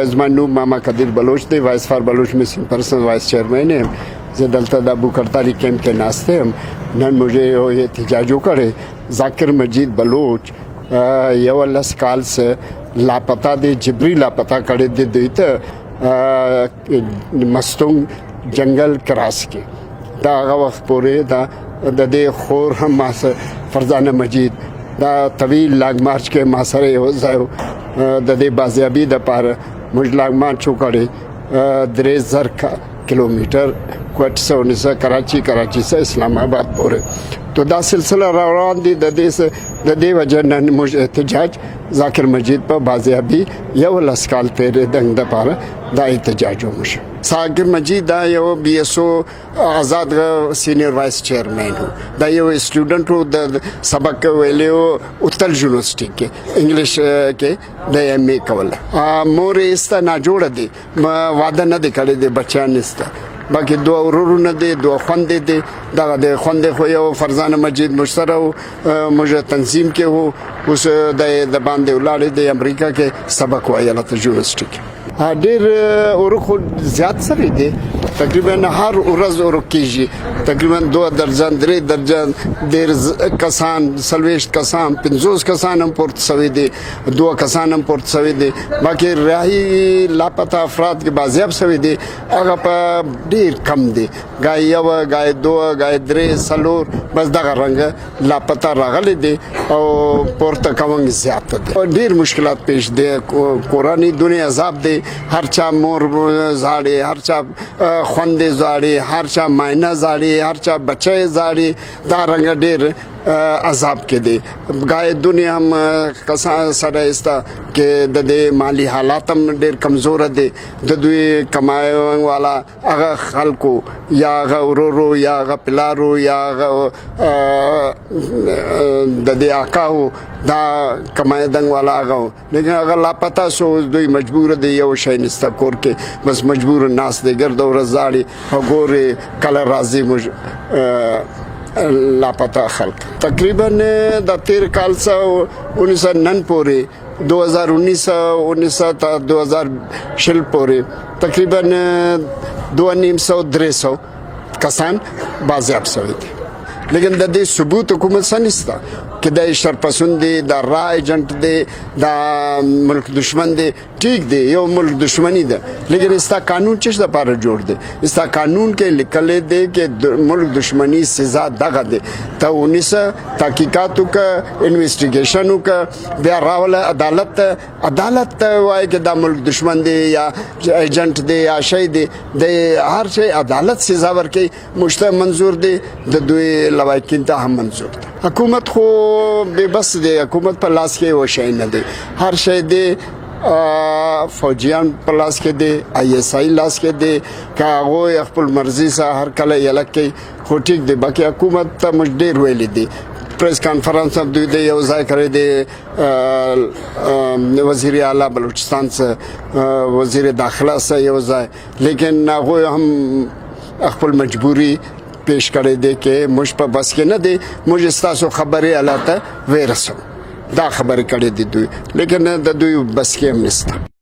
زما نوم ماما قدیر بلوچ دی، Voice for Baloch Missing Person vice chairman یم. زه دلته د ابو کرتالي کیمپ کې ناست یم. نن موږ یو احتجاج وکړی. ذاکر مجید بلوچ 11 کال څخه لاپتا دی، جبري لاپتا کړی دی دوی ته مستونګ جنگل کراس کې. دا هغه وخت پورې دا د دې خور هم ما فرزانه مجید دا طویل لانګ مارچ کې ما سره یو ځای د دې بازیابي د پاره موږ لانګ مارچ وکړی، 3000 کیلومتر کوټ څخه ونیسه کراچي، کراچي څخه اسلام آباد پورې. تو دا سلسله روان دي. د دې وجه نن موږ احتجاج ذاکر مجید په بازیابي 11 کال تیرې دنګ د پاره دا احتجاج ومشه. ذاکر مجید دا یو بي اس او آزاد senior vice chairman هو، دا یو سټوډنټ وو، د سبق ویلی وو اتل یونیورسټي کې انګلیش کې د ایم ای کوله. مور یې سته نه جوړه دی، واده نه دی کړی دی، بچیان نشته. باقي دوه ورورونه دي، دوه خوندې دي. دغه د خوندې خو یو فرزانه مجید موږ سره وو، موږ تنظیم کې وو. اوس د باندې ولاړې د امریکا کې سبق وایي ته یونیورسټي کې. ډېر ورک خو زیات سوي دي، تقریبا هر ورځ ورک کېږي، تقریبا 2 درجن، 3 درجن، ډېر کسان، 40 کسان، 50 کسان هم پورته سوي دي، دوه کسان هم پورته سوي دي. باقي راهي لاپته افراد کې بازیاب سوي دي، هغه په ډېر کم دي، ګای یو، ګای دوه، ګای درې، څلور، بس دغه رنګ لاپته راغلي دي او پورته کوونګ زیات دي. ډېر مشکلات پیش دي، کورنۍ دنیا عذاب دی، هر چا مور زاړي، هر چا خوندې زاړي، هر چا ماینه زاړي، هر چا بچی زاړي. دا رنګ ډېر عذاب کې دي. ګای دنیا هم کسان سره استا کې د دې مالی حالات هم ډېر کمزور دي. د دوی کمای والا هغه خلکو یا هغه ورورو یا هغه پلارو یا هغه د دې آقاو دا کمای دنګ والا هغه، لیکن هغه لاپتا سو. دوی مجبور دی، یو شی نشته کور کې، بس مجبور ناس دی، ګرد ورځ زاړي او ګوري کله راځي. موږ لاپتا خلک تقریبا د تیر کال څخه 19 نن پورې 2019 19 تا 2020 پورې تقریبا 250، 300 کسان بازیاب شوي دي. لیکن د دې ثبوت حکومت څه نشته چې دا شرپسند دی، دا را ایجنټ دی، دا ملک دشمن دی. ټیک دی، یو ملک دشمنی ده، لیکن استا قانون چش د پاره جوړ دی؟ استا قانون کې لیکل دی چې ملک دشمنی سزا دغه دی، ته ونیسه، تحقیقات وکړه، انویسټیګیشن وکړه، بیا راوله عدالت ته. عدالت ته وایي چې دا ملک دشمن دی یا ایجنټ دی یا شی دی، د هر شی عدالت سزا ورکوي. موږ ته منظور دی، د دوی لواحقین ته هم منظور دی. حکومت خو بې بس دی، حکومت په لاس کې یو شی نه دی، هر شی دی فوجیان په لاس کې دی، آی اس آی لاس کې دی، که هغوی خپل مرضي سره هر کله یله کوي خو ټیک دی. باقي حکومت ته موږ ډېر ویلي دي، پریس کانفرنس هم دوی دی یو ځای کړی دی، وزیر اعلی بلوچستان سره، وزیر داخله سره یو ځای، لیکن هغوی هم خپل مجبوري پیش کړی دی چې موږ په بس کې نه دی، موږ ستاسو خبرې الله ته ورسو. دا خبرې کړې دي دوی، لیکن د دوی بس کې هم نشته.